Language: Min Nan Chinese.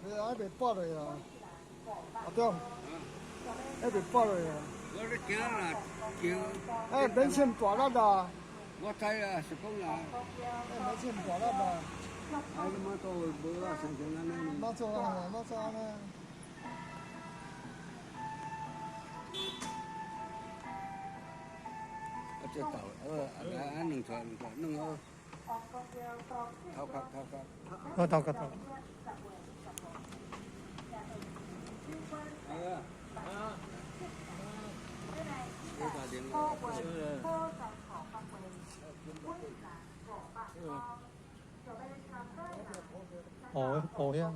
你還袂拔落啊？阿中，還袂拔落啊？我咧驚啦，驚。哎，免穿大力啊！我知啊，是講啦。哎，免穿大力啊！哎，你媽做無啊，成成按呢。媽做啊，媽做按呢。啊，這豆，啊，啊，兩撮兩撮，弄好。頭殼頭殼。我頭殼頭。啊。啊。哦，哦遐啊。